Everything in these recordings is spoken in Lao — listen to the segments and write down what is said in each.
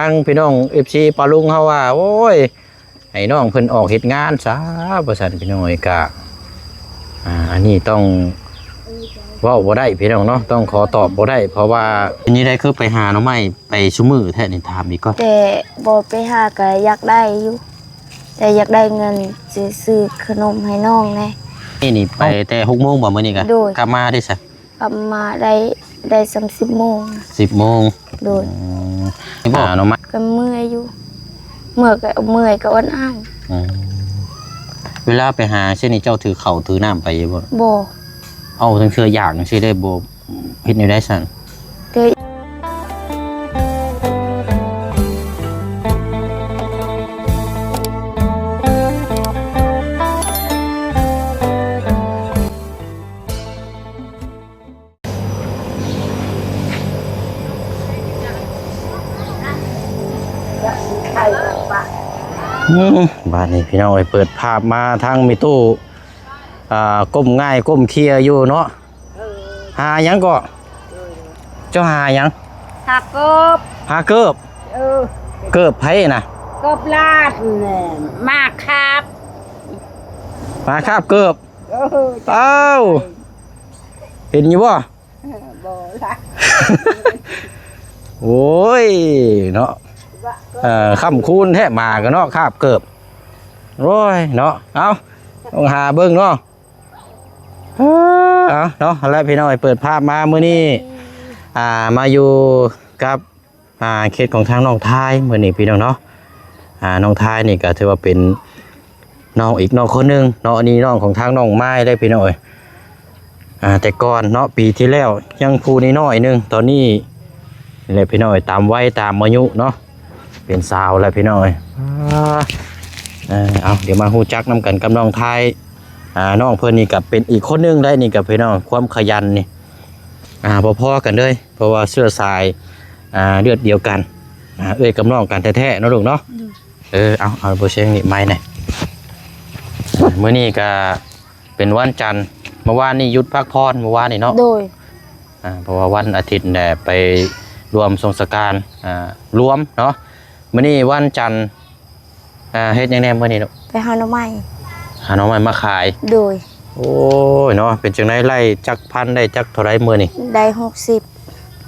ທາງພີ່ນ້ອງເອັຟຊີປ້າລຸງເຮົາວ່າ ໂອ້ຍ ໃຫ້ນ້ອງເພິ່ນອອກເຮັດງານຊະ ວ່າຊັ້ນພີ່ນ້ອງເອີຍ. ກະ ອ່າ ອັນນີ້ຕ້ອງເວົ້າບໍ່ໄດ້ພີ່ນ້ອງເນາະ ຕ້ອງຂໍຕອບບໍ່ໄດ້ ເພາະວ່າ ເປັນຈັ່ງໃດຄືໄປຫາໜໍ່ໄມ້ໄປຊຸມື້ແທ້ນີ້ ຖາມອີກກ່ອນ. ແຕ່ບໍ່ໄປຫາກະຢາກໄດ້ຢູ່ ແຕ່ຢາກໄດ້ເງິນຊື້ ຊື້ຂະໜົມໃຫ້ນ້ອງແດ່. ນີ້ ນີ້ໄປແຕ່ຫົກໂມງບໍ່ມື້ນີ້ກະ? ໂດຍ. ກັບມາເດ້ຊະ? ກັບມາໄດ້ ໄດ້ສ່ຳສິບໂມງ. ສິບໂມງ. ໂດຍ. ອືມ ຫາໜໍ່ໄມ້ ກະເມື່ອຍຢູ່ ເມື່ອຍກະ ເມື່ອຍກະອົດເອົາ. ອືມ ເວລາໄປຫາຊີ້ນີ້ ເຈົ້າຖືເຂົ້າຖືນ້ຳໄປຢູ່ບໍ່? ບໍ່. ເອົາ ທັງເທື່ອຢາກຈັ່ງຊີ້ໄດ້ບໍ່? ເຮັດແນວໃດຊັ້ນ? ອືມ ບາດນີ້ພີ່ນ້ອງເອີຍ ເປີດພາບມາທາງແມ່ຕູ້ ອ່າ ກົ້ມງ່າຍກົ້ມເຄຍຢູ່ເນາະ. ເອີ ຫາຫຍັງເກາະ? ເອີ ເຈົ້າຫາຫຍັງ? ຫາເກີບ. ຫາເກີບ? ເອີ ເກີບໃຜນະ? ເກີບຫຼານ ໝາກຄາບ. ໝາກຄາບເກີບ? ເອີ ອ້າວ ເຫັນຢູ່ບໍ່? ເອີ ບໍ່ລະ ໂອ້ຍເນາະ ເອີ ຄ້ຳຄູນແທ້ ໝາກະເນາະ ຄາບເກີບ. ໂອ້ຍເນາະ ເອົາ ຕ້ອງຫາເບິ່ງເນາະ. ເອີ ເອົາເນາະ ແລະ ພີ່ນ້ອງເອີຍ ເປີດພາບມາມື້ນີ້ ອ່າ ມາຢູ່ກັບ ອ່າ ເຂດຂອງທາງນ້ອງທາຍມື້ນີ້ພີ່ນ້ອງເນາະ. ອ່າ ນ້ອງທາຍນີ້ກະຖືວ່າເປັນນ້ອງອີກນ້ອງຄົນໜຶ່ງເນາະ ອັນນີ້ນ້ອງຂອງທາງນ້ອງມາຍເດ້ພີ່ນ້ອງເອີຍ. ອ່າ ແຕ່ກ່ອນເນາະ ປີທີ່ແລ້ວຍັງຜູ້ນ້ອຍໆໜຶ່ງ ຕອນນີ້ແຫຼະພີ່ນ້ອງເອີຍ ຕາມໄວຕາມອາຍຸເນາະ ເປັນສາວແລ້ວພີ່ນ້ອງເອີຍ. ອ່າ ເອີ ເອົາ ດຽວມາຮູ້ຈັກນຳກັນກັບນ້ອງທາຍ. ອ່າ ນ້ອງເພິ່ນນີ້ກະເປັນອີກຄົນໜຶ່ງໄດ໋ນີ້ກະພີ່ນ້ອງ ຄວາມຂະຫຍັນນີ້ ອ່າ ພໍໆກັນເລີຍ ເພາະວ່າເຊື້ອສາຍ ອ່າ ເລືອດດຽວກັນ ອ່າ ເອື້ອຍກັບນ້ອງກັນແທ້ໆເນາະລູກເນາະ. ໂດຍ. ເອີ ເອົາ ເອົາ ບໍ່ເຊງນີ້ໄມ້ແດ່. ມື້ນີ້ກະເປັນວັນຈັນ ເມື່ອວານນີ້ຢຸດພັກຜ່ອນ ເມື່ອວານນີ້ເນາະ. ໂດຍ. ອ່າ ເພາະວ່າວັນອາທິດແຫຼະໄປລວມສົງສະການ ອ່າ ລວມເນາະ. ມື້ນີ້ວັນຈັນ ອ່າ ເຮັດຫຍັງແດ່ມື້ນີ້ລູກ? ໄປຫາໜໍ່ໄມ້ ຫາໜໍ່ໄມ້ມາຂາຍ. ໂດຍ. ໂອ້ຍເນາະ ເປັນຈັ່ງໃດ ໄດ້ຈັກພັນ ໄດ້ຈັກເທົ່າໃດມື້ນີ້? ໄດ້ຫົກສິບ.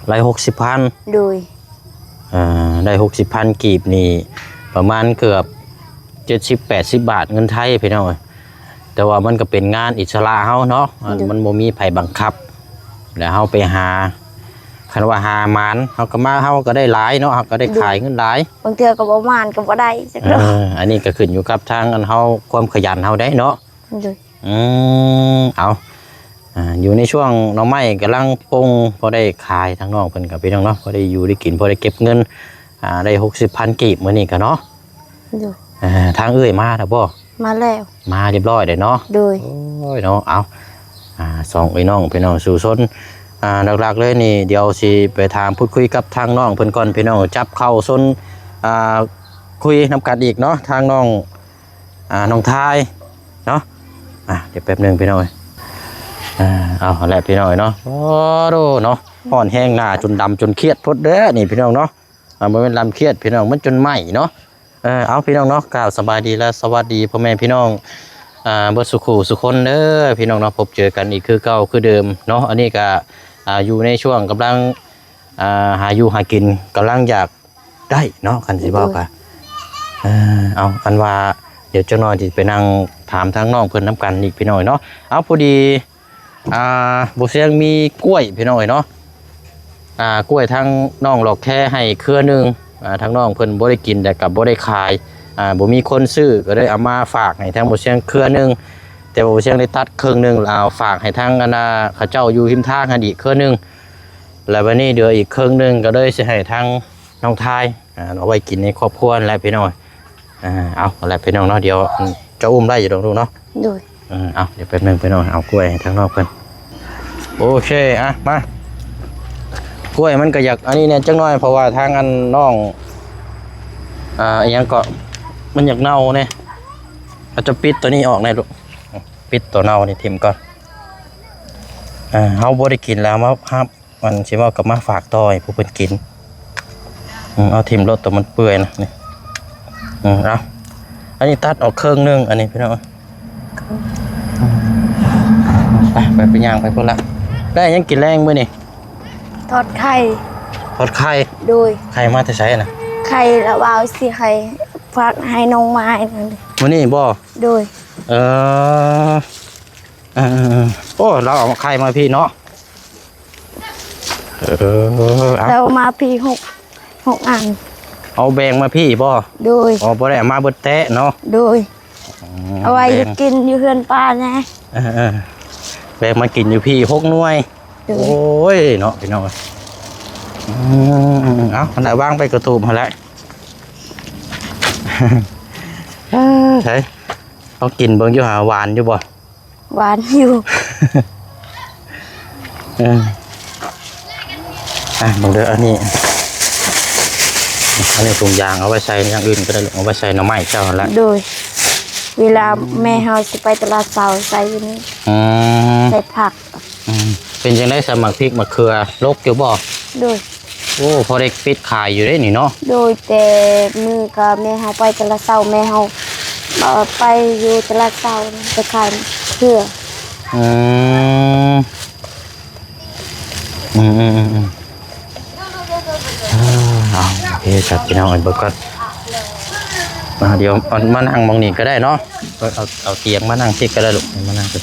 ໄດ້ຫົກສິບພັນ. ໂດຍ. ອ່າ ໄດ້ຫົກສິບພັນກີບນີ້ ປະມານເກືອບເຈັດສິບແປດສິບບາດເງິນໄທພີ່ນ້ອງເອີຍ. ແຕ່ວ່າມັນກະເປັນງານອິດສະຫຼະເຮົາເນາະ ໂດຍ. ມັນບໍ່ມີໃຜບັງຄັບ ແລ້ວເຮົາໄປຫາ ຄັນວ່າຫາໝານ ເຮົາກະມາ ເຮົາກະໄດ້ຫຼາຍເນາະ ເຮົາກະໄດ້ຂາຍເງິນຫຼາຍ. ບາງເທື່ອກະບໍ່ໝານກະບໍ່ໄດ້ຈັກດອກ. ເອີ ອັນນີ້ກະຂຶ້ນຢູ່ກັບທາງອັນເຮົາ ຄວາມຂະຫຍັນເຮົາໄດ໋ເນາະ. ໂດຍ. ອືມ ເອົາ ອ່າ ຢູ່ໃນຊ່ວງໜໍ່ໄມ້ກຳລັງປົ່ງ ພໍໄດ້ຂາຍ ທາງນ້ອງເພິ່ນກະພີ່ນ້ອງເນາະ ພໍໄດ້ຢູ່ໄດ້ກິນ ພໍໄດ້ເກັບເງິນ ອ່າ ໄດ້ຫົກສິບພັນກີບມື້ນີ້ກະເນາະ. ໂດຍ. ອ່າ ທາງເອື້ອຍມາແລ້ວບໍ່? ມາແລ້ວ. ມາຮຽບຮ້ອຍແລ້ວເນາະ. ໂດຍ. ໂອ້ຍເນາະ ເອົາ ອ່າ ສອງເອື້ອຍນ້ອງພີ່ນ້ອງສູ້ຊົນ ອ່າ ຫຼັກໆເລີຍນີ້ ດຽວຊິໄປຖາມພູດຄຸຍກັບທາງນ້ອງເພິ່ນກ່ອນພີ່ນ້ອງ. ຈັບເຂົ້າຊົນ ອ່າ ຄຸຍນຳກັນອີກເນາະ ທາງນ້ອງ ອ່າ ນ້ອງທາຍເນາະ. ອ່າ ດຽວແປັບໜຶ່ງພີ່ນ້ອງເອີຍ. ອ່າ ເອົາແຫຼະພີ່ນ້ອງເນາະ ໂອ້ໂດເນາະ ຮ້ອນແຮງ ໜ້າຈົນດຳຈົນຄຽດໂພດເດ້ນີ້ພີ່ນ້ອງເນາະ. ອ່າ ບໍ່ແມ່ນດຳຄຽດພີ່ນ້ອງ ມັນຈົນໄໝ້ເນາະ. ເອີ ເອົາ ພີ່ນ້ອງເນາະ ກ່າວສະບາຍດີ ແລະ ສະຫວັດດີພໍ່ແມ່ພີ່ນ້ອງ ອ່າ ເບິດສູ່ຄູ່ສູ່ຄົນເດີພີ່ນ້ອງເນາະ. ພົບເຈີກັນອີກຄືເກົ່າຄືເດີມເນາະ. ອັນນີ້ກະ ອ່າ ຢູ່ໃນຊ່ວງກຳລັງ ອ່າ ຫາຢູ່ຫາກິນ ກຳລັງຢາກໄດ້ເນາະ ຄັນຊິເວົ້າກະ. ໂດຍ. ເອີ ເອົາ ອັນວ່າ ດຽວຈັກໜ້ອຍຊິໄປນັ່ງຖາມທາງນ້ອງເພິ່ນນຳກັນອີກພີ່ນ້ອງເນາະ. ເອົາ ພໍດີ ອ່າ ບໍ່ຊຽງມີກ້ວຍພີ່ນ້ອງເອີຍເນາະ. ອ່າ ກ້ວຍທາງນ້ອງຫຼອກແຄໃຫ້ເຄືອໜຶ່ງ ອ່າ ທາງນ້ອງເພິ່ນບໍ່ໄດ້ກິນ ແຕ່ກະບໍ່ໄດ້ຂາຍ ອ່າ ບໍ່ມີຄົນຊື້ ກະເລີຍເອົາມາຝາກໃຫ້ທາງບໍ່ຊຽງເຄືອໜຶ່ງ. ແຕ່ວ່າບໍ່ຊຽງໄດ້ຕັດເຄິ່ງໜຶ່ງ ແລ້ວເອົາຝາກໃຫ້ທາງອັນນ່າ ເຂົາເຈົ້າຢູ່ຮິມທາງຫັ້ນອີກເຄືອໜຶ່ງ ແລ້ວບາດນີ້ເຫຼືອອີກເຄິ່ງໜຶ່ງ ກະເລີຍຊິໃຫ້ທາງນ້ອງທາຍ ອ່າ ເອົາໄວ້ກິນໃນຄອບຄົວຫັ້ນແຫຼະພີ່ນ້ອງ. ອ່າ ເອົາແຫຼະພີ່ນ້ອງເນາະ ດຽວ ເຈົ້າອຸ້ມໄດ້ຢູ່ດອກລູກເນາະ. ໂດຍ. ເອີ ເອົາ ດຽວແປັບໜຶ່ງພີ່ນ້ອງ ເອົາກ້ວຍໃຫ້ທາງນ້ອງເພິ່ນ. ໂອເຄ ອ່ະ ມາ ກ້ວຍມັນກະຢາກອັນນີ້ແດ່ຈັກໜ້ອຍ ເພາະວ່າທາງອັນນ້ອງ ອ່າ ອີຫຍັງເກາະ ມັນຢາກເນົ່າແດ່. ເຮົາຈະປິດໂຕນີ້ອອກແດ່ລູກ ປິດໂຕເນົ່ານີ້ຖິ້ມກ່ອນ. ເຮົາບໍ່ໄດ້ກິນແລ້ວ ມາ ມາ ມັນຊິເວົ້າກັບມາຝາກຕໍ່ໃຫ້ຜູ້ເພິ່ນກິນ. ອືມ ເອົາຖິ້ມໂລດ ໂຕມັນເປື່ອຍນະ ນີ້ ອືມ ເອົາ ອັນນີ້ຕັດອອກເຄິ່ງໜຶ່ງ ອັນນີ້ພີ່ນ້ອງ ໄປ ໄປ ໄປ ຍ່າງໄປພຸ້ນລະ. ໄດ້ຫຍັງກິນແລງມື້ນີ້? ທອດໄຂ່ ທອດໄຂ່ ໂດຍ ໄຂ່ມາແຕ່ໃສນະ? ໄຂ່ລະວ່າຊິໃຫ້ ຝາກໃຫ້ນ້ອງມາຍນັ້ນ ມື້ນີ້ບໍ່? ໂດຍ ເອີ ເອີໆໆ ໂອ້ ລາວເອົາໄຂ່ມາພີ່ເນາະ ເອີ ເອົາ ລາວມາພີ່ຫົກ ຫົກອັນ ເອົາແບ່ງມາພີ່ບໍ່? ໂດຍ ອໍ ບໍ່ໄດ້ເອົາມາເບິດແຕະເນາະ ໂດຍ ອືມ ເອົາໄວ້ກິນຢູ່ເຮືອນປ້າແດ່ ເອີໆ ແບ່ງມາກິນຢູ່ພີ່ຫົກໜ່ວຍ ໂດຍ ໂອ້ຍເນາະ ພີ່ນ້ອງ ອືມ ເອົາ ຫັ້ນລະ ວາງໄປກະຕູບຫັ້ນແຫຼະ ເອີ ໃສ ລອງກິນເບິ່ງຢູ່ຫາ ຫວານຢູ່ບໍ່? ຫວານຢູ່ ເອີ ອ່ະ ເບິ່ງເດີ ອັນນີ້ ອັນນີ້ຖົງຢາງ ເອົາໄວ້ໃສ່ຢ່າງອື່ນກໍໄດ້ ເອົາໄວ້ໃສ່ໜໍ່ໄມ້ເຈົ້າຫັ້ນລະ ໂດຍ ເວລາແມ່ເຮົາຊິໄປຕະຫຼາດເຊົ້າໃສ່ຢູ່ນີ້ ອືມ ໃສ່ຜັກ ອືມ ເປັນຈັ່ງໃດສະ ໝາກພິກໝາກເຂືອ ລົກຢູ່ບໍ່? ໂດຍ ໂອ້ ພໍໄດ້ປິດຂາຍຢູ່ເດ້ນີ້ເນາະ ໂດຍ ແຕ່ມື້ກະແມ່ເຮົາໄປແຕ່ລະເຊົ້າ ແມ່ເຮົາ ເອີ ໄປຢູ່ແຕ່ລະເຊົ້າໄປຂາຍເຂືອ ອືມ ອືມໆໆໆ ເອີ ເອົາ ໂອເຄ ຈັດ ພີ່ນ້ອງເອີຍ ເບິ່ງກ່ອນ ອ່າ ດຽວເອົາມານັ່ງໝ່ອງນີ້ກໍໄດ້ເນາະ ເອົາ ເອົາຕຽງມານັ່ງຊິກໍໄດ້ລູກ ມານັ່ງຊິ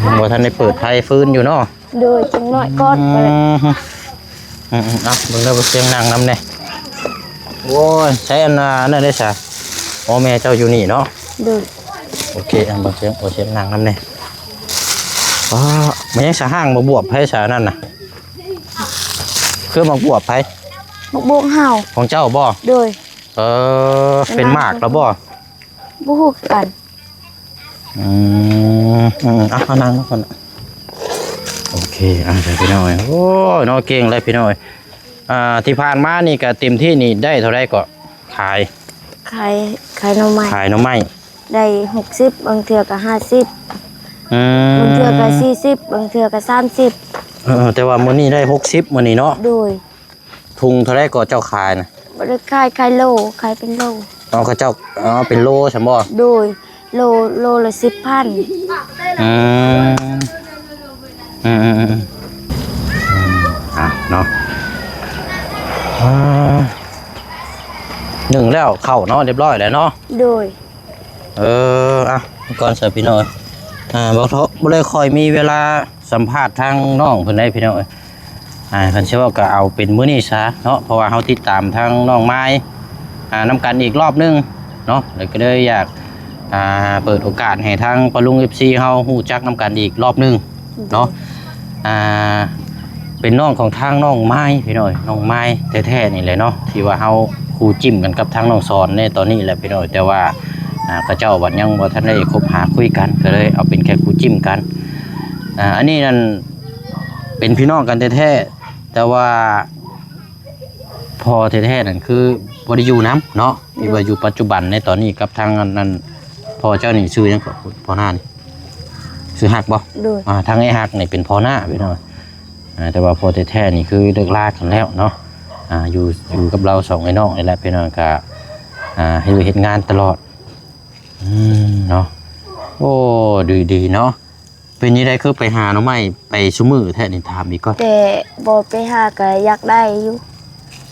ຍັງບໍ່ທັນໄດ້ເປີດໄຟຟືນຢູ່ເນາະ ໂດຍ ຈັກໜ້ອຍກ່ອນກໍໄດ້ ອືມ ອືມໆ ເອົາ ເບິ່ງເດີ ບໍ່ສຽງນັ່ງນຳແດ່ ໂອ້ຍ ໃຊ້ອັນ ອັນນັ້ນໄດ້ຊະ ໂອ້ ແມ່ເຈົ້າຢູ່ນີ້ເນາະ ໂດຍ ໂອເຄ ອັນ ບໍ່ສຽງ ບໍ່ສຽງນັ່ງນຳແດ່ ວ້າ ແມ່ນຫຍັງສະ ຫ້າງໝາກບວບໃຜສະ ອັນນັ້ນນະ ຄືໝາກບວບໃຜ? ໝາກບວບເຮົາ ຂອງເຈົ້າບໍ່? ໂດຍ ເອີ ເປັນໝາກແລ້ວບໍ່? ບໍ່ຮູ້ຄືກັນ ອືມ ອືມ ເອົາ ເອົານັ່ງກ່ອນ ໂອເຄ ອ່າ ເດີພີ່ນ້ອງເອີຍ ໂອ້ຍ ເນາະ ເກັ່ງເລີຍພີ່ນ້ອງເອີຍ ອ່າ ທີ່ຜ່ານມານີ້ກະເຕັມທີ່ນີ້ໄດ້ເທົ່າໃດເກາະ? ຂາຍ ຂາຍ ຂາຍໜໍ່ໄມ້ ຂາຍໜໍ່ໄມ້ ໄດ້ຫົກສິບ ບາງເທື່ອກະຫ້າສິບ ອືມ ບາງເທື່ອກະສີ່ສິບ ບາງເທື່ອກະສາມສິບ ເອີ ແຕ່ວ່າມື້ນີ້ໄດ້ຫົກສິບ ມື້ນີ້ເນາະ ໂດຍ ທຸງເທົ່າໃດກໍເຈົ້າຂາຍນະ? ບໍ່ໄດ້ຂາຍ ຂາຍໂລ ຂາຍເປັນໂລ ເອົາ ເຂົາເຈົ້າເອົາເປັນໂລຊັ້ນບໍ່? ໂດຍ ໂລ ໂລລະສິບພັນ ອືມ ອືມໆໆ ອືມ ອ່ະເນາະ ອ່າ ໜຶ້ງແລ້ວເຂົ້າເນາະ ຮຽບຮ້ອຍແລ້ວເນາະ ໂດຍ ເອີ ອ່ະ ກ່ອນຊະພີ່ນ້ອງ ອ່າ ບໍ່ ບໍ່ໄດ້ຄ່ອຍມີເວລາສຳພາດທາງນ້ອງເພິ່ນໄດ໋ພີ່ນ້ອງເອີຍ ອ່າ ຄັນຊິເວົ້າກໍເອົາເປັນມື້ນີ້ຊະເນາະ ເພາະວ່າເຮົາຕິດຕາມທາງນ້ອງມາຍ ອ່າ ນຳກັນອີກລອບໜຶ່ງເນາະ ແລ້ວກໍເລີຍຢາກ ອ່າ ເປີດໂອກາດໃຫ້ທາງປ້າລຸງ ເອັຟຊີ ເຮົາຮູ້ຈັກນຳກັນອີກລອບໜຶ່ງເນາະ ອ່າ ເປັນນ້ອງຂອງທາງນ້ອງມາຍ ພີ່ນ້ອງເອີຍ ນ້ອງມາຍແທ້ໆນີ້ແຫຼະເນາະ ທີ່ວ່າເຮົາຄູ່ຈິ້ມກັນກັບທາງນ້ອງສອນໃນຕອນນີ້ແຫຼະ ພີ່ນ້ອງເອີຍ ແຕ່ວ່າ ອ່າ ເຂົາເຈົ້າບັດຍັງບໍ່ທັນໄດ້ຄົບຫາຄຸຍກັນ ກໍເລີຍເອົາເປັນແຄ່ຄູ່ຈິ້ມກັນ ອ່າ ອັນນີ້ນັ້ນເປັນພີ່ນ້ອງກັນແທ້ໆ ແຕ່ວ່າພໍ່ແທ້ໆນັ້ນຄືບໍ່ໄດ້ຢູ່ນຳເນາະ ທີ່ວ່າຢູ່ປັດຈຸບັນໃນຕອນນີ້ກັບທາງອັນນັ້ນ ພໍ່ເຈົ້ານີ້ຊື່ຫຍັງເກາະ ພໍ່ນ້ານີ້? ຊື່ຮັກບໍ່? ໂດຍ ອ່າ ທາງອ້າຍຮັກນີ້ເປັນພໍ່ນ້າພີ່ນ້ອງ ອ່າ ແຕ່ວ່າພໍ່ແທ້ໆນີ້ຄືເລີກລາກັນແລ້ວເນາະ ອ່າ ຢູ່ ຢູ່ກັບລາວສອງອ້າຍນ້ອງນີ້ແຫຼະພີ່ນ້ອງ ກະ ອ່າ ເຮັດວຽກເຮັດງານຕະຫຼອດ ອືມ ເນາະ ໂອ້ ດີໆເນາະ ເປັນຈັ່ງໃດຄືໄປຫາໜໍ່ໄມ້ໄປຊຸມື້ແທ້ນີ້ ຖາມອີກກ່ອນ ແຕ່ບໍ່ໄປຫາກະຢາກໄດ້ຢູ່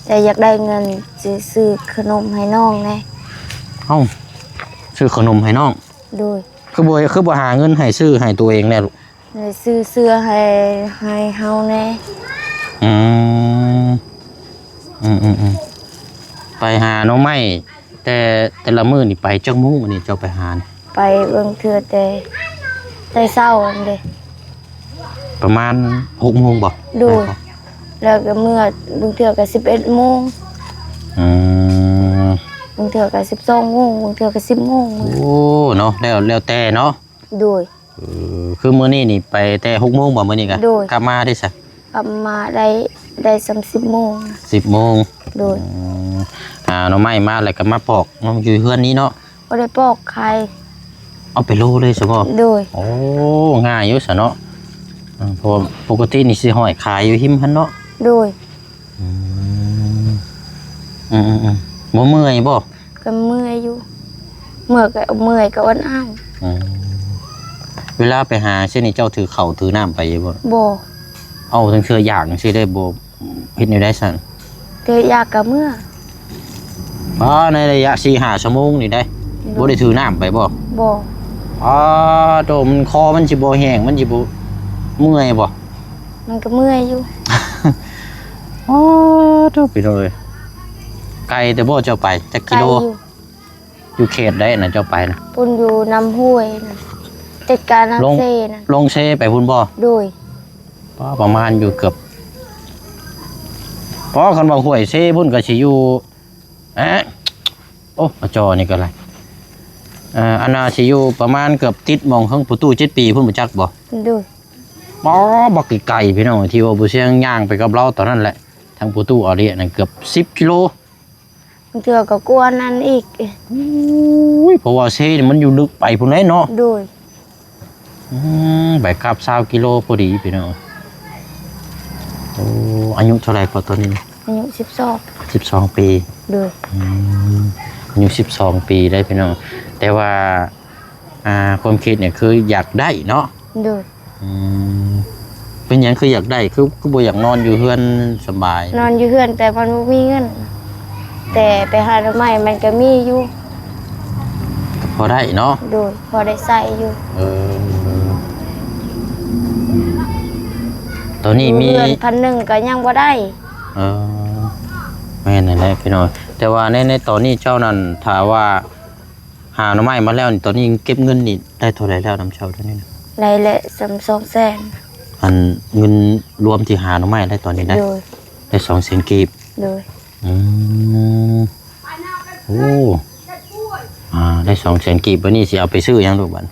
ແຕ່ຢາກໄດ້ເງິນຊິຊື້ຂະໜົມໃຫ້ນ້ອງແດ່ ເອົ້າ ຊື້ຂະໜົມໃຫ້ນ້ອງ ໂດຍ ຄືບໍ່ ຄືບໍ່ຫາເງິນໃຫ້ຊື້ໃຫ້ຕົວເອງແດ່ລູກ? ໄດ້ຊື້ເສື້ອໃຫ້ ໃຫ້ເຮົາແດ່ ອືມ ອືມໆໆ ໄປຫາໜໍ່ໄມ້ ແຕ່ ແຕ່ລະມື້ນີ້ໄປຈັກໂມງ ອັນນີ້ເຈົ້າໄປຫານີ້? ໄປບາງເທື່ອແຕ່ ແຕ່ເຊົ້າຫັ້ນເດ ປະມານຫົກໂມງບໍ່? ໂດຍ ແລ້ວກໍເມື່ອ ບາງເທື່ອກໍສິບເອັດໂມງ ອືມ ບາງເທື່ອກໍສິບສອງໂມງ ບາງເທື່ອກໍສິບໂມງ ໂອ້ ເນາະ ແລ້ວ ແລ້ວແຕ່ເນາະ ໂດຍ ເອີ ຄືມື້ນີ້ນີ້ໄປແຕ່ຫົກໂມງບໍ່? ມື້ນີ້ກະ ໂດຍ ກັບມາໄດ້ຊະ? ກັບມາໄດ້ ໄດ້ສ່ຳສິບໂມງ ສິບໂມງ ໂດຍ ອືມ ຫາໜໍ່ໄມ້ມາແລ້ວກໍມາປອກເນາະ ຢູ່ເຮືອນນີ້ເນາະ ບໍ່ໄດ້ປອກ ຂາຍ ເອົາໄປໂລເລີຍຊະບໍ່? ໂດຍ ໂອ້ ງ່າຍຢູ່ຊະເນາະ ອືມ ເພາະວ່າປົກກະຕິນີ້ຊິຫ້ອຍຂາຍຢູ່ຮິມຫັ້ນເນາະ. ໂດຍ. ອືມ ອືມໆໆ ບໍ່ເມື່ອຍບໍ່? ກໍເມື່ອຍຢູ່ ເມື່ອຍກໍເມື່ອຍກໍອົດເອົາ. ອືມ ເວລາໄປຫາຊີ້ນີ້ ເຈົ້າຖືເຂົ້າຖືນ້ຳໄປຢູ່ບໍ່? ບໍ່. ເອົາ ລາງເທື່ອຢາກຈັ່ງຊີ້ເດ້ບໍ່? ເຮັດແນວໃດຊັ້ນ? ເທື່ອຢາກກໍເມືອ. ປາ ໃນໄລຍະສີ່ຫ້າຊົ່ວໂມງນີ້ໄດ໋ ໂດຍ ບໍ່ໄດ້ຖືນ້ຳໄປບໍ່? ບໍ່. ປາໂຕ ມັນ ຄໍມັນຊິບໍ່ແຫ້ງ ມັນຊິບໍ່ເມື່ອຍບໍ່? ມັນກໍເມື່ອຍຢູ່. ປາໂຕ ພີ່ນ້ອງເອີຍ ໄກແຕ່ບໍ່ເຈົ້າໄປ ຈັກກິໂລ? ໄກຢູ່. ຢູ່ເຂດໃດນະເຈົ້າໄປນະ? ພຸ້ນ ຢູ່ນ້ຳຫ້ວຍນະ ຕິດກັບນ້ຳເຊນະ. ລົງເຊໄປພຸ້ນບໍ່? ໂດຍ. ປະມານຢູ່ເກືອບ ປະ ຄັນວ່າຫ້ວຍເຊພຸ້ນກໍຊິຢູ່ ແອະ ໂອ້ ອາຈໍນີ້ກໍໄດ້ ເອີ ອັນນ່າ ຊິຢູ່ປະມານເກືອບຕິດໝ່ອງເຮືອນພໍ່ຕູ້ເຈັດປີພຸ້ນ ບໍ່ຈັກບໍ່? ໂດຍ. ປະ ບັກໄກໆ ພີ່ນ້ອງ ທີ່ວ່າບໍ່ຊຽງຍ່າງໄປກັບລາວຕອນນັ້ນແຫຼະ ທາງພໍ່ຕູ້ອາເລຍນັ້ນເກືອບສິບກິໂລ. ບາງເທື່ອກໍກວ່ານັ້ນອີກ. ໂອ້ຍ ເພາະວ່າເຊນີ້ມັນຢູ່ເລິກໄປພຸ້ນແຫຼະເນາະ. ໂດຍ. ອືມ ໄປກັບຊາວກິໂລພໍດີພີ່ນ້ອງ. ໂອ້ ອາຍຸເທົ່າໃດກໍຕອນນີ້? ອາຍຸສິບສອງ. ສິບສອງປີ. ໂດຍ. ອືມ ອາຍຸສິບສອງປີໄດ໋ພີ່ນ້ອງ ແຕ່ວ່າ ອ່າ ຄວາມຄິດນີ້ຄືຢາກໄດ້ເນາະ. ໂດຍ. ອືມ ເປັນຫຍັງຄືຢາກໄດ້ ຄື ຄືບໍ່ຢາກນອນຢູ່ເຮືອນສະບາຍ? ນອນຢູ່ເຮືອນແຕ່ມັນບໍ່ມີເງິນ ແຕ່ໄປຫາໜໍ່ໄມ້ມັນກໍມີຢູ່ ກໍພໍໄດ້ເນາະ. ໂດຍ ພໍໄດ້ໃຊ້ຢູ່. ເອີ ຕອນນີ້ມີ ຢູ່ເຮືອນພັນໜຶ່ງກໍຍັງບໍ່ໄດ້. ເອີ ແມ່ນນັ້ນແຫຼະພີ່ນ້ອງ ແຕ່ວ່າໃນ ໃນຕອນນີ້ເຈົ້ານັ້ນ ຖ້າວ່າ ຫາໜໍ່ໄມ້ມາແລ້ວນີ້ ຕອນນີ້ເກັບເງິນນີ້ໄດ້ເທົ່າໃດແລ້ວນຳເຈົ້າຕອນນີ້ນະ? ໄດ້ແລ້ວສ່ຳສອງແສນ. ອັນເງິນລວມທີ່ຫາໜໍ່ໄມ້ໄດ້ຕອນນີ້ນະ? ໂດຍ. ໄດ້ສອງແສນກີບ. ໂດຍ. ອືມ ໂອ້ ອ່າ ໄດ້ສອງແສນກີບ ບາດນີ້ຊິເອົາໄປຊື້ຫຍັງລູກບາດ?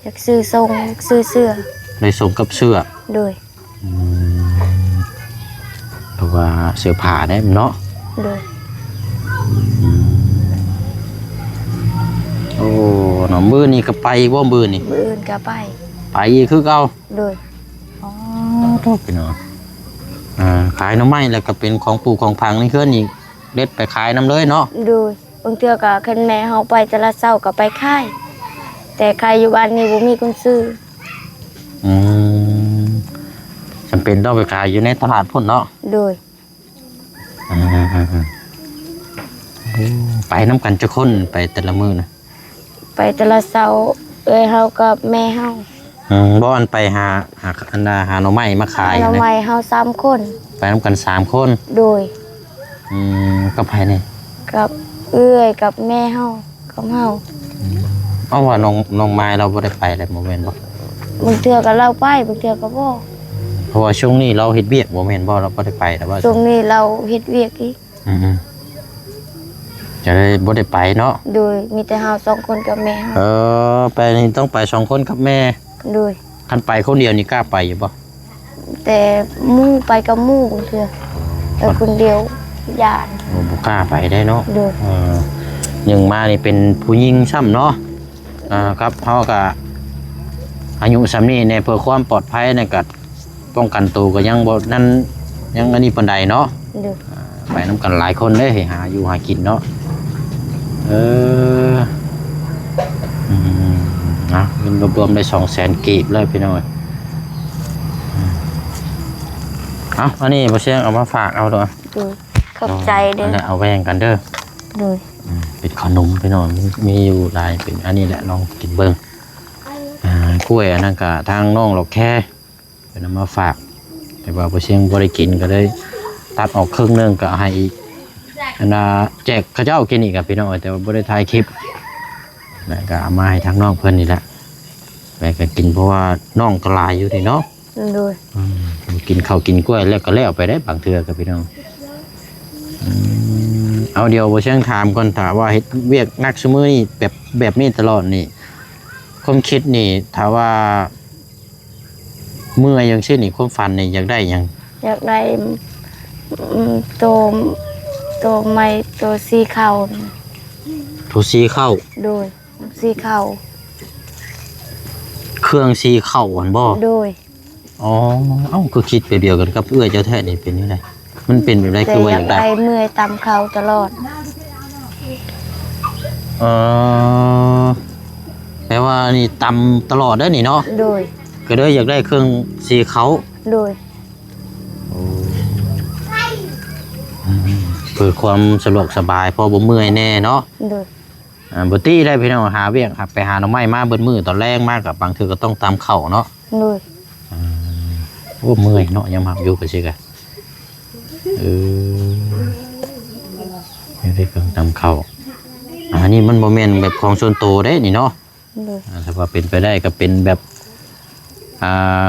ຢາກຊື້ສົ້ງ ຢາກຊື້ເສື້ອ. ໄດ້ສົ້ງກັບເສື້ອ. ໂດຍ. ອືມ ເພາະວ່າເສື້ອຜ້າເດ້ເນາະ. ໂດຍ. ອືມ ໂອ້ ເນາະ ມື້ນີ້ກໍໄປບໍ່? ມື້ນີ້ ມື້ອື່ນກໍໄປ ໄປອີກຄືເກົ່າ. ໂດຍ. ອໍ ໂທ້ ພີ່ນ້ອງ ອ່າ ຂາຍໜໍ່ໄມ້ ແລ້ວກໍເປັນຂອງປູກຂອງຝັງໃນເຮືອນນີ້ ເດັດໄປຂາຍນຳເລີຍເນາະ. ໂດຍ. ບາງເທື່ອກໍຄັນແມ່ເຮົາໄປແຕ່ລະເຊົ້າກໍໄປຂາຍ ແຕ່ຂາຍຢູ່ບ້ານນີ້ບໍ່ມີຄົນຊື້. ອືມ ຈຳເປັນຕ້ອງໄປຂາຍຢູ່ໃນຕະຫຼາດພຸ້ນເນາະ. ໂດຍ. ອືມ ໂອ້ ໄປນຳກັນຈັກຄົນ ໄປແຕ່ລະມື້ນະ? ໄປແຕ່ລະເຊົ້າ ເອື້ອຍເຮົາກັບແມ່ເຮົາ. ອືມ ບໍ່ ອັນໄປຫາ ຫາ ອັນນ່າ ຫາໜໍ່ໄມ້ມາຂາຍ ຫາໜໍ່ໄມ້ເຮົາສາມຄົນ. ໄປນຳກັນສາມຄົນ. ໂດຍ. ອືມ ກັບໃຜແດ່? ກັບເອື້ອຍ ກັບແມ່ເຮົາ ກັບເຮົາ. ອືມ ເອົາ ວ່ານ້ອງ ນ້ອງມາຍລາວບໍ່ໄດ້ໄປແລ້ວບໍ່ແມ່ນບໍ່? ບາງເທື່ອກໍລາວໄປ ບາງເທື່ອກໍບໍ່. ເພາະວ່າຊ່ວງນີ້ລາວເຮັດວຽກບໍ່ແມ່ນບໍ່? ລາວບໍ່ໄດ້ໄປແລ້ວວ່າ? ຊ່ວງນີ້ລາວເຮັດວຽກອີກ. ອືມໆ ຈະໄດ້ບໍ່ໄດ້ໄປເນາະ. ໂດຍ. ມີແຕ່ເຮົາສອງຄົນກັບແມ່ເຮົາ. ເອີ ໄປນີ້ຕ້ອງໄປສອງຄົນກັບແມ່. ໂດຍ. ຄັນໄປຄົນດຽວນີ້ກ້າໄປຢູ່ບໍ່? ແຕ່ໝູ່ ໄປກັບໝູ່ບາງເທື່ອ ໄປຄົນດຽວຢ້ານ. ໂອ້ ບໍ່ກ້າໄປໄດ້ເນາະ. ໂດຍ. ເອີ ຍິງມານີ້ເປັນຜູ້ຍິງຊ້ຳເນາະ. ອ່າ ຄັບ ເຮົາກະອາຍຸສ່ຳນີ້ແດ່ ເພື່ອຄວາມປອດໄພນັ້ນກະປ້ອງກັນໂຕກໍຍັງບໍ່ນັ້ນ ຍັງອັນນີ້ປານໃດເນາະ. ໂດຍ. ອ່າ ໄປນຳກັນຫຼາຍຄົນເດ້ ຫາຢູ່ຫາກິນເນາະ. ເອີ ອືມ ນະ ເງິນລວມໆໄດ້ສອງແສນກີບເລີຍພີ່ນ້ອງເອີຍ. ເອົາ ອັນນີ້ບໍ່ຊຽງເອົາມາຝາກເອົາດອກ. ໂດຍ. ຂອບໃຈເດີ. ເອົາແບ່ງກັນເດີ. ໂດຍ. ອືມ ເປັນຂະໜົມພີ່ນ້ອງ ມີ ມີຢູ່ຫຼາຍ ເປັນອັນນີ້ແຫຼະ ລອງກິນເບິ່ງ. ອ່າ ກ້ວຍອັນນັ້ນກະທາງນ້ອງລອກແຄ ເພິ່ນເອົາມາຝາກ ແຕ່ວ່າບໍ່ຊຽງບໍ່ໄດ້ກິນ ກໍເລີຍຕັດອອກເຄິ່ງໜຶ່ງ ກໍໃຫ້ອັນນ່າ ແຈກເຂົາເຈົ້າກິນອີກອະພີ່ນ້ອງ ແຕ່ວ່າບໍ່ໄດ້ຖ່າຍຄລິບ ແລ້ວກໍເອົາມາໃຫ້ທາງນ້ອງເພິ່ນນີ້ແຫຼະ ແລ້ວກໍກິນ ເພາະວ່ານ້ອງກໍຫຼາຍຢູ່ນີ້ເນາະ. ໂດຍ. ອືມ ກິນເຂົ້າກິນກ້ວຍແລ້ວກໍແລ້ວໄປໄດ້ ບາງເທື່ອກໍພີ່ນ້ອງ. ອືມ ເອົາ ດຽວບໍ່ຊຽງຖາມກ່ອນ ຖ້າວ່າເຮັດວຽກໜັກຊຸມື້ນີ້ ແບບ ແບບນີ້ຕະຫຼອດນີ້ ຄວາມຄິດນີ້ ຖ້າວ່າ ເມື່ອຍຈັ່ງຊີ້ນີ້ ຄວາມຝັນນີ້ຢາກໄດ້ຫຍັງ? ຢາກໄດ້ ອືມ ໂຕ ໂຕໄມ້ ໂຕສີເຂົ້າ. ໂຕສີເຂົ້າ? ໂດຍ. ສີເຂົ້າ ເຄື່ອງສີເຂົ້າຫັ້ນບໍ່? ໂດຍ. ອໍ ເອົ້າ ຄືຄິດແບບດຽວກັນກັບເອື້ອຍເຈົ້າແທ້ນີ້ ເປັນຈັ່ງໃດ? ມັນເປັນແບບໃດ ຄືວ່າຢາກໄດ້? ເອື້ອຍຢາກໄດ້ເມື່ອຍຕຳເຂົ້າຕະຫຼອດ. ອໍ ແປວ່ານີ້ຕຳຕະຫຼອດເດ້ນີ້ເນາະ? ໂດຍ. ກໍເລີຍຢາກໄດ້ເຄື່ອງສີເຂົ້າ? ໂດຍ. ໂອ້ ອືມ ເພື່ອຄວາມສະດວກສະບາຍ ພໍບໍ່ເມື່ອຍແດ່ເນາະ? ໂດຍ. ອ່າ ບໍ່ຕິໄດ້ພີ່ນ້ອງ ຫາວຽກ ຫາ ໄປຫາໜໍ່ໄມ້ມາເບິດມື້ ຕອນແລງມາກໍບາງເທື່ອກໍຕ້ອງຕຳເຂົ້າເນາະ? ໂດຍ. ອືມ ໂອ້ ເມື່ອຍເນາະ ຍອມຮັບຢູ່ໄປຊິກະ ເອີ ໄດ້ເຄື່ອງຕຳເຂົ້າ. ອັນນີ້ມັນບໍ່ແມ່ນແບບຂອງສ່ວນໂຕເດ້ນີ້ເນາະ? ໂດຍ. ອ່າ ຖ້າວ່າເປັນໄປໄດ້ກໍເປັນແບບ ອ່າ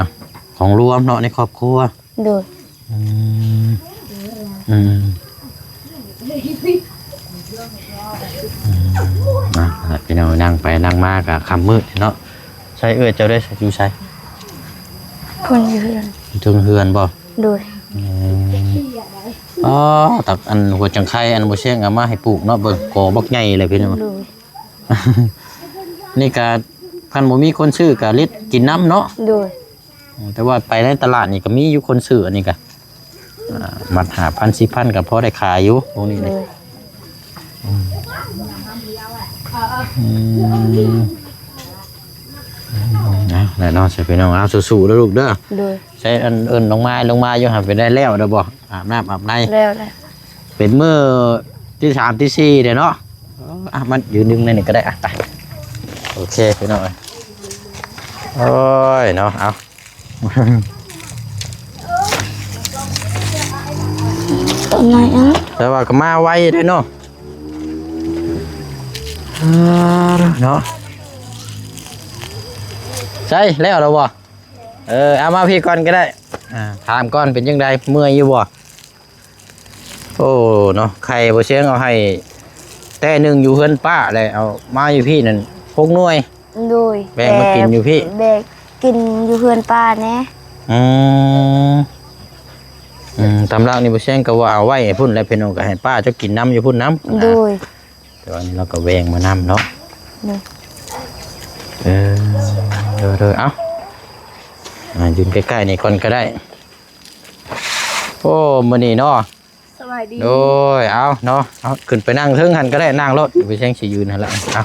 ຂອງລວມເນາະ ໃນຄອບຄົວ. ໂດຍ. ອືມ ອືມ ອືມ ອ່ະ ພີ່ນ້ອງ ນັ່ງໄປນັ່ງມາກໍຄ່ຳມືດເນາະ. ໃສເອື້ອຍເຈົ້າເດ້ ຢູ່ໃສ? ເພິ່ນຢູ່ເຮືອນ. ຢູ່ເທິງເຮືອນບໍ່? ໂດຍ. ອືມ ອໍ ຕັກອັນຫົວຈັງໄຄ ອັນບໍ່ແຊງເອົາມາໃຫ້ປູກເນາະ ເບິ່ງ ກໍບັກໃຫຍ່ເລີຍພີ່ນ້ອງ. ໂດຍ. ນີ້ກະຄັນບໍ່ມີຄົນຊື້ກະລິດກິນນຳເນາະ? ໂດຍ. ແຕ່ວ່າໄປໃນຕະຫຼາດນີ້ກະມີຢູ່ຄົນຊື້ ອັນນີ້ກະ ອ່າ ມັດຫ້າພັນ ສິບພັນ ກະພໍໄດ້ຂາຍຢູ່ພວກນີ້. ໂດຍ. ອືມ ອືມ ເອົາແຫຼະເນາະ ໃສ່ພີ່ນ້ອງ ເອົາ ສູ້ໆເດີລູກເດີ. ໂດຍ. ໃສ່ອັນເອີ້ນນ້ອງມາຍລົງມາຢູ່ຫັ້ນ ເປັນໄດ້ແລ້ວເດີບໍ່? ອາບນ້ຳອາບໃນ ແລ້ວແຫຼະ. ເປັນມື້ທີສາມທີສີ່ເດ້ເນາະ. ເອີ ອ່ະ ມັນຢືນດຶງໃນນີ້ກໍໄດ້ ອ່ະ ໄປ. ໂອເຄພີ່ນ້ອງເອີຍ ໂອ້ຍເນາະ ເອົາ ແຕ່ວ່າກໍມາໄວເດ້ເນາະ ເອີ ເນາະ. ໃສ ແລ້ວແລ້ວບໍ່? ເອີ ເອົາມາພີ້ກ່ອນກໍໄດ້ ອ່າ ຖາມກ່ອນ ເປັນຈັ່ງໃດ ເມື່ອຍຢູ່ບໍ່? ໂອ້ ເນາະ ໄຂ່ບໍ່ຊຽງເອົາໃຫ້ແຕ່ໜຶ່ງຢູ່ເຮືອນປ້າ ແລ້ວເອົາມາຢູ່ພີ້ນັ້ນຫົກໜ່ວຍ. ໂດຍ. ແບ່ງມາກິນຢູ່ພີ້ ແບ່ງກິນຢູ່ເຮືອນປ້າແດ່. ອືມ ອືມ ຕຳລັກນີ້ບໍ່ຊຽງກໍວ່າເອົາໄວ້ໃຫ້ພຸ້ນແຫຼະ ພີ່ນ້ອງ ກໍໃຫ້ປ້າເຈົ້າກິນນຳຢູ່ພຸ້ນນຳ. ໂດຍ. ແຕ່ວ່ານີ້ເຮົາກໍແບ່ງມານຳເນາະ. ໂດຍ. ເອີ ໂດຍໆ ເອົາ ອ່າ ຢືນໃກ້ໆນີ້ກ່ອນກໍໄດ້. ໂອ້ ມື້ນີ້ເນາະ ສະບາຍດີ. ໂດຍ ເອົາເນາະ ເອົາ ຂຶ້ນໄປນັ່ງເທິງຫັ້ນກໍໄດ້ ນັ່ງໂລດ ໄປແຊງຊິຢືນຫັ້ນລະ ເອົາ.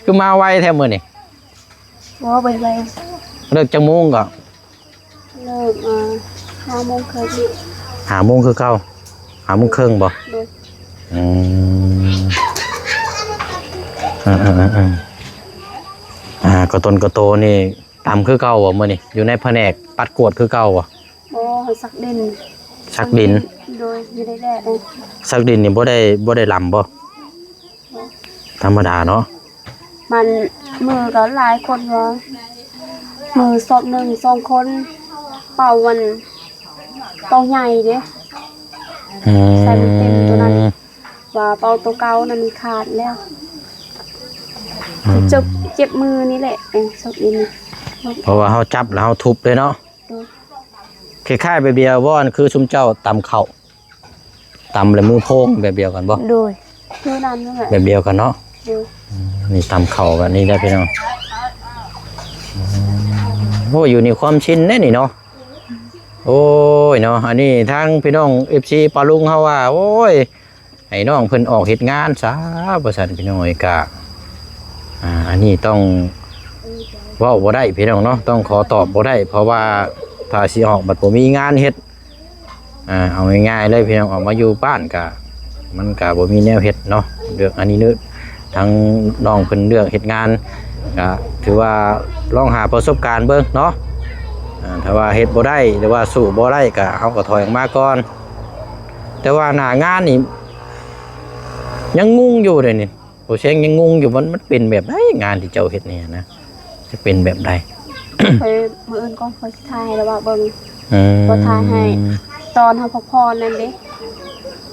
ຄືມາໄວແທ້ມື້ນີ້? ບໍ່ ໄວໆ. ເລີກຈັກໂມງກໍ? ເລີກ ອ່າ ຫ້າໂມງເຄິ່ງ. ຫ້າໂມງຄືເກົ່າ? ຫ້າໂມງເຄິ່ງບໍ່? ໂດຍ. ອືມ ເອີໆໆໆ ອ່າ ກະຕົນກະໂຕນີ້ ຕຳຄືເກົ່າບໍ່ມື້ນີ້? ຢູ່ໃນພະແນກປັດກວາດຄືເກົ່າບໍ່? ບໍ່ ສັກດິນ. ສັກດິນ? ໂດຍ ຢູ່ໃນແດດ. ສັກດິນນີ້ບໍ່ໄດ້ ບໍ່ໄດ້ລຳບໍ່? ທຳມະດາເນາະ. ມັນມືກໍຫຼາຍຄົນວ່າ ມືສອບໜຶ່ງສອງຄົນ ເປົາມັນ ເປົາໃຫຍ່ເດ້. ອືມ ໃສ່ມັນເຕັມໂຕນັ້ນ ວ່າເປົາໂຕເກົ່ານັ້ນມັນຂາດແລ້ວ. ອືມ ເຈັບ ເຈັບມືນີ້ແຫຼະ ເອີ ສົບນີ້. ເພາະວ່າເຮົາຈັບແລ້ວເຮົາທຸບເດ້ເນາະ. ໂດຍ. ຄ້າຍໆແບບດຽວບໍ່? ອັນຄືຊຸມເຈົ້າຕຳເຂົ້າ ຕຳແລ້ວມືໂພງແບບດຽວກັນບໍ່? ໂດຍ ຄືນັ້ນແຫຼະ ແບບດຽວກັນເນາະ. ໂດຍ. ອືມ ນີ້ຕຳເຂົ້າແບບນີ້ໄດ໋ພີ່ນ້ອງ. ອືມ ໂອ້ ຢູ່ໃນຄວາມຊິນເດ້ນີ້ເນາະ. ໂອ້ຍເນາະ ອັນນີ້ທາງພີ່ນ້ອງເອັຟຊີປ້າລຸງເຮົາວ່າ ໂອ້ຍ ໃຫ້ນ້ອງເພິ່ນອອກເຮັດງານຊະ ວ່າຊັ້ນພີ່ນ້ອງເອີຍ. ກະ ອ່າ ອັນນີ້ຕ້ອງເວົ້າບໍ່ໄດ້ພີ່ນ້ອງເນາະ ຕ້ອງຂໍຕອບບໍ່ໄດ້ ເພາະວ່າຖ້າຊິອອກບັດບໍ່ມີງານເຮັດ ອ່າ ເອົາງ່າຍໆເລີຍພີ່ນ້ອງ ອອກມາຢູ່ບ້ານກະ ມັນກະບໍ່ມີແນວເຮັດເນາະ. ເລື່ອງອັນນີ້ເນາະ ທາງນ້ອງເພິ່ນເລືອກເຮັດງານ ກະຖືວ່າລອງຫາປະສົບການເບິ່ງເນາະ. ອ່າ ຖ້າວ່າເຮັດບໍ່ໄດ້ ຫຼືວ່າສູ້ບໍ່ໄດ້ ກະເຮົາກໍຖອຍອອກມາກ່ອນ. ແຕ່ວ່າໜ້າງານນີ້ຍັງງົງຢູ່ເດນີ້ ບໍ່ແຊງຍັງງົງຢູ່ ມັນ ມັນເປັນແບບໃດ ງານທີ່ເຈົ້າເຮັດນີ້ນະ ຈະເປັນແບບໃດ? ຂ້ອຍ ມື້ອື່ນກ່ອນຂ້ອຍຊິຖ່າຍໃຫ້ລະວ່າເບິ່ງ. ອືມ ຂ້ອຍຖ່າຍໃຫ້ຕອນເຮົາພັກຜ່ອນນັ້ນເດ້.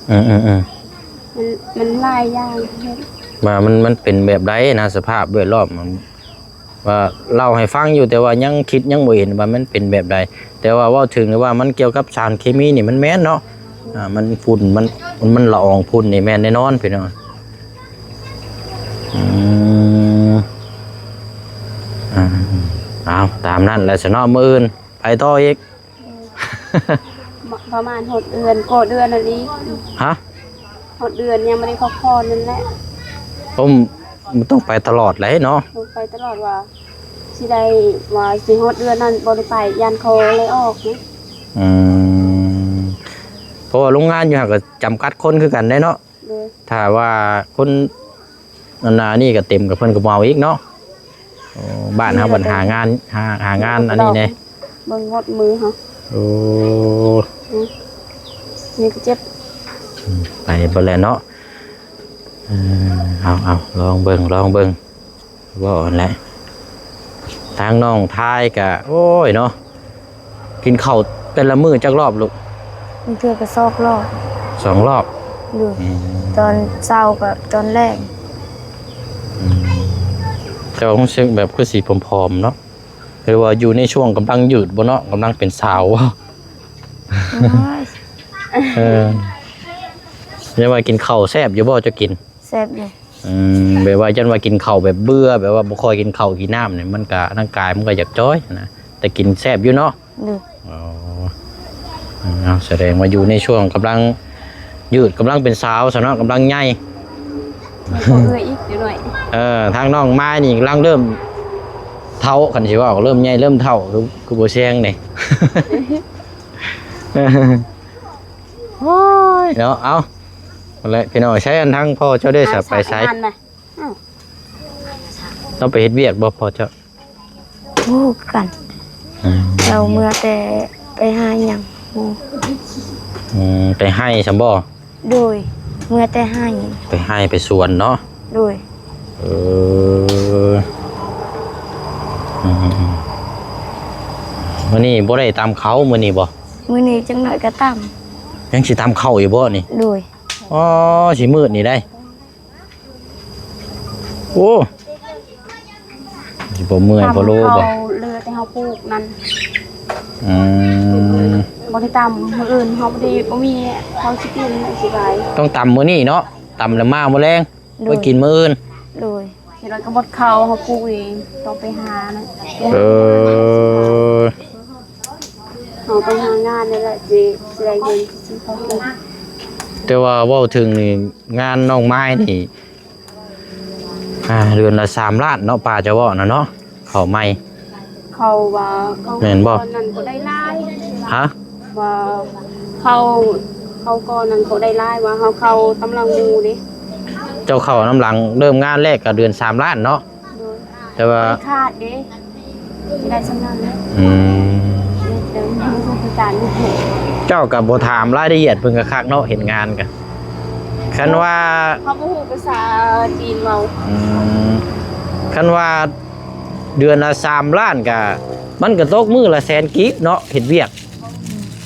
ອືມໆໆ ມັນ ມັນຫຼາຍຢ່າງເຮັດ ວ່າມັນ ມັນເປັນແບບໃດນະ ສະພາບແວດລ້ອມ ວ່າເລົ່າໃຫ້ຟັງຢູ່ ແຕ່ວ່າຍັງຄິດຍັງບໍ່ເຫັນວ່າມັນເປັນແບບໃດ. ແຕ່ວ່າເວົ້າເຖິງວ່າມັນກ່ຽວກັບສານເຄມີນີ້ມັນແມ່ນເນາະ. ອ່າ ມັນຝຸ່ນ ມັນ ມັນລະອອງຝຸ່ນນີ້ແມ່ນແນ່ນອນພີ່ນ້ອງ. ອືມ ອ່າ ເອົາ ຕາມນັ້ນແຫຼະຊະເນາະ ມື້ອື່ນໄປຕໍ່ອີກ. ປະມານຮອດເດືອນ ກໍເດືອນນັ້ນອີກ. ຮະ? ຮອດເດືອນຍັງບໍ່ໄດ້ພັກຜ່ອນນັ້ນແຫຼະ. ໂອ້ ມັນຕ້ອງໄປຕະຫຼອດແຫຼະເນາະ. ຕ້ອງໄປຕະຫຼອດວ່າ ຊິໄດ້ ວ່າຊິຮອດເດືອນນັ້ນບໍ່ໄດ້ໄປ ຢ້ານເຂົາໄລ່ອອກນະ. ອືມ ເພາະວ່າໂຮງງານຢູ່ຫັ້ນກໍຈຳກັດຄົນຄືກັນເດ້ເນາະ. ໂດຍ ຖ້າວ່າຄົນອັນນານີ້ກໍເຕັມ ກໍເພິ່ນກໍບໍ່ເອົາອີກເນາະ. ໂອ້ ບ້ານເຮົາບັນຫາງານ ຫາ ຫາງານອັນນີ້ແດ່. ເບິ່ງຮອດມືເຮົາ. ໂອ້ ອືມ ນີ້ກໍເຈັບ. ອືມ ໄປເບິດແລ້ວເນາະ. ເອີ ເອົາ ເອົາ ລອງເບິ່ງ ລອງເບິ່ງ. ເວົ້າຫັ້ນແຫຼະ ທາງນ້ອງທາຍກະ ໂອ້ຍເນາະ ກິນເຂົ້າແຕ່ລະມື້ຈັກຮອບລູກ? ບາງເທື່ອກໍສອງຮອບ. ສອງຮອບ? ໂດຍ. ອືມ ຕອນເຊົ້າກັບຕອນແລງ. ອືມ ແຕ່ວ່າຮູ້ສຶກແບບຄືຊິຜອມໆເນາະ ຫຼືວ່າຢູ່ໃນຊ່ວງກຳລັງຍືດບໍ່ເນາະ ກຳລັງເປັນສາວບໍ່? ໂອ້ຍ ເອີ ແຕ່ວ່າກິນເຂົ້າແຊບຢູ່ບໍ່ ເຈົ້າກິນ? ແຊບຢູ່. ອືມ ແບບວ່າ ຢ້ານວ່າກິນເຂົ້າແບບເບື່ອ ແບບວ່າບໍ່ຄ່ອຍກິນເຂົ້າກິນນ້ຳນີ້ ມັນກະ ຮ່າງກາຍມັນກະຢາກຈ່ອຍນະ ແຕ່ກິນແຊບຢູ່ເນາະ. ໂດຍ. ອໍ ເອົາ ສະແດງວ່າຢູ່ໃນຊ່ວງກຳລັງຍືດ ກຳລັງເປັນສາວຊະເນາະ ກຳລັງໃຫຍ່. ຍັງບໍ່ເອື້ອຍອີກຢູ່ໜ້ອຍ. ເອີ ທາງນ້ອງມາຍນີ້ກຳລັງເລີ່ມເຖົ້າ ຄັນຊິເວົ້າ ເລີ່ມໃຫຍ່ເລີ່ມເຖົ້າ ຄື ຄືບໍ່ແຊງນີ້. ໂອ້ຍເນາະ. ເອົາ ນັ້ນແຫຼະ ພີ່ນ້ອງ ໃຊ້ອັນທາງພໍ່ເຈົ້າເດ້ສະ ໄປໃສ? ອືມ ລາວໄປເຮັດວຽກບໍ່ພໍ່ເຈົ້າ? ບໍ່ຮູ້ຄືກັນ. ອືມ ລາວເມືອແຕ່ໄປຫາຫຍັງ ອືມ ໄປໄຮ່ຊັ້ນບໍ່? ໂດຍ ເມືອແຕ່ໄຮ່. ໄປໄຮ່ໄປສວນເນາະ? ໂດຍ. ເອີ ອືມໆ ມື້ນີ້ບໍ່ໄດ້ຕຳເຂົ້າມື້ນີ້ບໍ່? ມື້ນີ້ຈັກໜ້ອຍກໍຕຳ. ຍັງຊິຕຳເຂົ້າຢູ່ບໍ່ນີ້? ໂດຍ. ອໍ ຊິມືດນີ້ໄດ໋. ໂອ້ ຊິບໍ່ເມື່ອຍພໍໂລບໍ່? ເຫຼືອແຕ່ເຮົາປູກນັ້ນ. ອືມ ບໍ່ໄດ້ຕຳ ມື້ອື່ນເຮົາບໍ່ໄດ້ ບໍ່ມີເຂົ້າຊິກິນຊິໄປ. ຕ້ອງຕຳມື້ນີ້ເນາະ ຕຳແລ້ວມາມື້ແລງ. ໂດຍ. ໄວ້ກິນມື້ອື່ນ. ໂດຍ. ເຮັດໄວ້ກັບໝົດເຂົ້າເຮົາປູກເອງ ຕ້ອງໄປຫານະ. ເອີ ເຮົາໄປຫາງານນີ້ແຫຼະ ຊິ ຊິໄດ້ເງິນຊື້ເຂົ້າກິນ. ແຕ່ວ່າເວົ້າເຖິງນີ້ ງານນ້ອງມາຍນີ້ ອ່າ ເດືອນລະສາມລ້ານເນາະ ປ້າເຈົ້າເວົ້ານະເນາະ ເຂົ້າໃໝ່. ເຂົາວ່າເຂົາ ແມ່ນບໍ່? ຕອນນັ້ນກໍໄດ້ຫຼາຍ. ຮະ? ວ່າເຂົາ ເຂົາກ່ອນນັ້ນກໍໄດ້ຫຼາຍ ວ່າເຮົາເຂົ້າຕາມຫຼັງໝູ່ເດ້. ເຈົ້າເຂົ້ານຳຫຼັງ ເລີ່ມງານແລກກໍເດືອນສາມລ້ານເນາະ. ໂດຍ. ແຕ່ວ່າ ບໍ່ໄດ້ຂາດເດ້ ໄດ້ສ່ຳນັ້ນເດ້. ອືມ ເຈົ້າກໍບໍ່ຖາມລາຍລະອຽດເພິ່ນຄັກໆເນາະ ເຮັດງານກະ ຄັນວ່າ ເຂົາບໍ່ຮູ້ພາສາຈີນເວົ້າ. ອືມ ຄັນວ່າເດືອນລະສາມລ້ານກະ ມັນກະຕົກມື້ລະແສນກີບເນາະ ເຮັດວຽກ.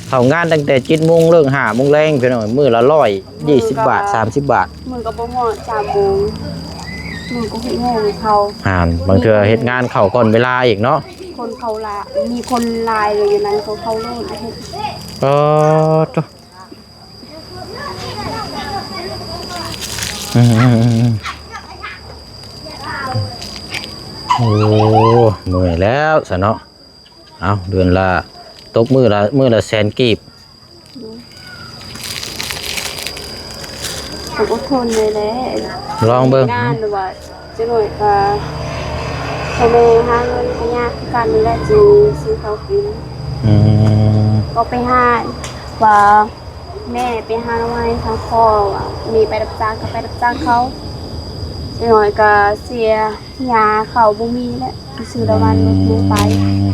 ເຂົ້າງານຕັ້ງແຕ່ເຈັດໂມງ ເລີກຫ້າໂມງແລງ ພີ່ນ້ອງ ມື້ລະຮ້ອຍ ຍີ່ສິບບາດ ສາມສິບບາດ. ມື້ກໍບໍ່ຮອດສາມໂມງ ມື້ກໍຫົກໂມງເຂົ້າ. ອ່ານ ບາງເທື່ອເຮັດງານເຂົ້າກ່ອນເວລາອີກເນາະ. ຄົນເຂົ້າຫຼາຍ ມີຄົນຫຼາຍເລີຍ ຢູ່ນັ້ນເຂົາເຂົ້າໂລດ. ເອີ ໂຕ ອືມໆໆ ໂອ້ ເມື່ອຍແລ້ວຊະເນາະ. ເອົາ ເດືອນລະ ຕົກມື້ລະ ມື້ລະແສນກີບ. ອືມ ຕ້ອງອົດທົນແດ່ໆ. ລອງເບິ່ງ ງານວ່າ ຈັກໜ້ອຍກໍ ພໍ່ແມ່ຫາເງິນກໍຍາກຄືກັນນີ້ແຫຼະ ຊິຊື້ເຂົ້າກິນ. ອືມ ກໍໄປຫາ ວ່າ ແມ່ໄປຫາໜໍ່ໄມ້ທາງພໍ່ ວ່າແມ່ໄປຮັບຈ້າງ ກໍໄປຮັບຈ້າງເຂົາ. ຢ່າງໜ້ອຍກໍເສຍຫຍ້າເຂົ້າບໍ່ມີແຫຼະ ຊື້ລະວັນລົດແມ່ໄປ. ອືມ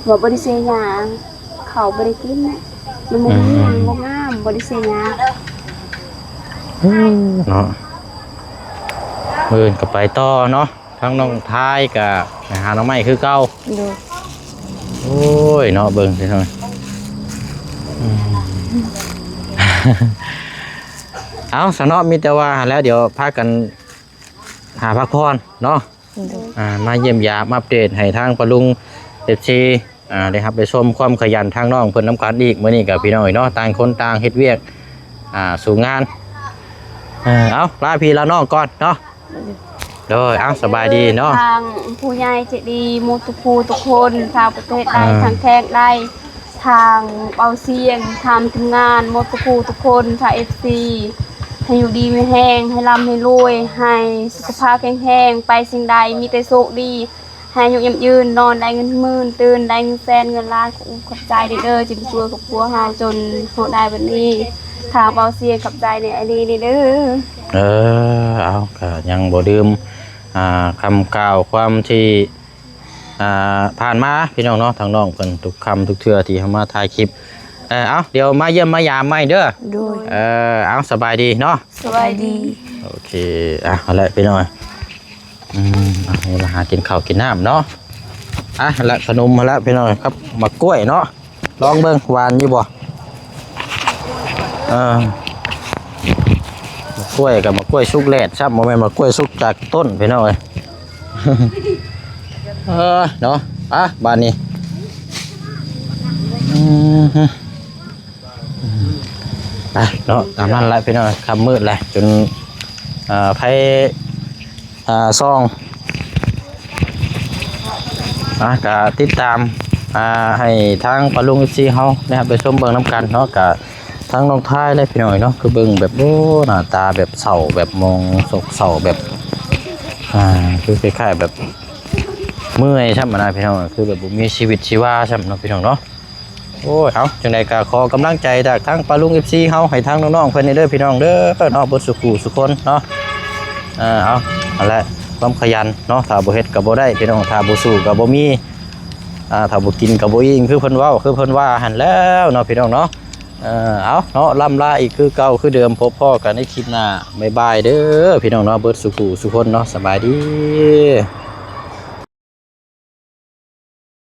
ວ່າບໍ່ໄດ້ເສຍຫຍ້າ ເຂົ້າບໍ່ໄດ້ກິນ ມັນບໍ່ມີ ອືມ ມັນບໍ່ງາມ ບໍ່ໄດ້ເສຍຫຍ້າ. ອືມ ເນາະ ມື້ອື່ນກໍໄປຕໍ່ເນາະ. ທາງນ້ອງທາຍກະໄປຫາໜໍ່ໄມ້ຄືເກົ່າ. ໂດຍ. ໂອ້ຍ ເນາະ ເບິ່ງຊິເນາະ. ອືມ ເອົາ ສະເນາະ ມີແຕ່ວ່າຫັ້ນແຫຼະ ດຽວພາກັນຫາພັກຜ່ອນເນາະ. ໂດຍ. ອ່າ ມາຢ້ຽມຢາມອັບເດດໃຫ້ທາງປ້າລຸງ ເອັຟຊີ ອ່າ ໄດ້ຮັບໄດ້ຊົມຄວາມຂະຫຍັນທາງນ້ອງເພິ່ນນຳກັນອີກ. ມື້ນີ້ກໍ ພີ່ນ້ອງເອີຍເນາະ ຕ່າງຄົນຕ່າງເຮັດວຽກ ອ່າ ສູ້ງານ. ເອີ ເອົາ ລາພີ່ລານ້ອງກ່ອນເນາະ. ໂດຍ ເອົ້າ ສະບາຍດີເນາະ ທາງຜູ້ໃຫຍ່ໃຈດີໝົດທຸກຜູ້ທຸກຄົນ ທາງປະເທດໃດ ອ່າ ທາງແຂວງໃດ ທາງເບົາຊຽງ ທາງທີມງານໝົດທຸກຜູ້ທຸກຄົນ ທາງເອັຟຊີ ໃຫ້ຢູ່ດີມີແຮງ ໃຫ້ລ່ຳໃຫ້ລວຍ ໃຫ້ສຸຂະພາບແຂງແຮງ ໄປສິ່ງໃດມີແຕ່ໂຊກດີ ໃຫ້ອາຍຸຍືນ ນອນໄດ້ເງິນໝື່ນ ຕື່ນໄດ້ເງິນແສນເງິນລ້ານ. ຂອບໃຈເດີ ທີ່ມາຊ່ວຍຄອບຄົວເຮົາຈົນຮອດໄດ້ບັດນີ້ ທາງເບົາຊຽງ ຂອບໃຈໃນອັນນີ້ເດີ. ເອີ ເອົາ ກະຍັງບໍ່ລືມ ອ່າ ຄຳກ່າວຄວາມທີ່ ອ່າ ຜ່ານມາພີ່ນ້ອງເນາະ ທາງນ້ອງເພິ່ນທຸກຄຳທຸກເທື່ອທີ່ເຮົາມາຖ່າຍຄລິບ. ເອີ ເອົາ ດຽວມາຢ້ຽມມາຢາມໃໝ່ເດີ. ໂດຍ ເອີ ເອົາ ສະບາຍດີເນາະ. ສະບາຍດີ. ໂອເຄ ອ່ະ ເອົາລະພີ່ນ້ອງ ອືມ ເອົາ ມາຫາກິນເຂົ້າກິນນ້ຳເນາະ. ອ່ະ ລະຂະໜົມຫັ້ນລະພີ່ນ້ອງ ກັບໝາກກ້ວຍເນາະ ລອງເບິ່ງຫວານຢູ່ບໍ່. ເອີ ໝາກກ້ວຍກັບໝາກກ້ວຍສຸກແລດຊ້ຳ ບໍ່ແມ່ນໝາກກ້ວຍສຸກຈາກຕົ້ນພີ່ນ້ອງເອີຍ. ເອີ ເນາະ ອ່ະ ບາດນີ້ ອືມ ໄປເນາະ ຕາມນັ້ນແຫຼະພີ່ນ້ອງ ຄ່ຳມືດແຫຼະ ຈົນ ເອີ ໄຟ ອ່າ ສ່ອງ ອ່າ ກະຕິດຕາມ ອ່າ ໃຫ້ທາງປ້າລຸງ ເອັຟຊີ ເຮົາໄດ້ຮັບໄດ້ຊົມເບິ່ງນຳກັນເນາະ. ກະທາງນ້ອງທາຍແຫຼະພີ່ນ້ອງເນາະ ຄືເບິ່ງແບບ ໂອ້ ໜ້າຕາແບບເສົ້າ ແບບໝອງໂສກເສົ້າ ແບບ ອ່າ ຄືຄ້າຍໆແບບເມື່ອຍຊ້ຳນະພີ່ນ້ອງ ຄືແບບບໍ່ມີຊີວິດຊີວາຊ້ຳເນາະພີ່ນ້ອງເນາະ. ໂອ້ຍ ເອົາ ຈັ່ງໃດກໍຂໍກຳລັງໃຈຈາກທາງປ້າລຸງ ເອັຟຊີ ເຮົາ ໃຫ້ທາງນ້ອງໆເພິ່ນນີ້ເດີພີ່ນ້ອງເດີເນາະ ເບິດສູ່ຄູ່ສູ່ຄົນເນາະ. ເອີ ເອົາ ຫັ້ນແຫຼະ ຄວາມຂະຫຍັນເນາະ ຖ້າບໍ່ເຮັດກໍບໍ່ໄດ້ພີ່ນ້ອງ ຖ້າບໍ່ສູ້ກໍບໍ່ມີ ອ່າ ຖ້າບໍ່ກິນກໍບໍ່ອີ່ມ ຄືເພິ່ນເວົ້າ ຄືເພິ່ນວ່າຫັ້ນແລ້ວເນາະພີ່ນ້ອງເນາະ. ເອີ ເອົາເນາະ ລ່ຳລາອີກຄືເກົ່າຄືເດີມ ພົບພໍ້ກັນໃນຄລິບໜ້າ ບາຍບາຍເດີພີ່ນ້ອງເນາະ ເບິດສູ່ຄູ່ສູ່ຄົນເນາະ ສະບາຍດີ.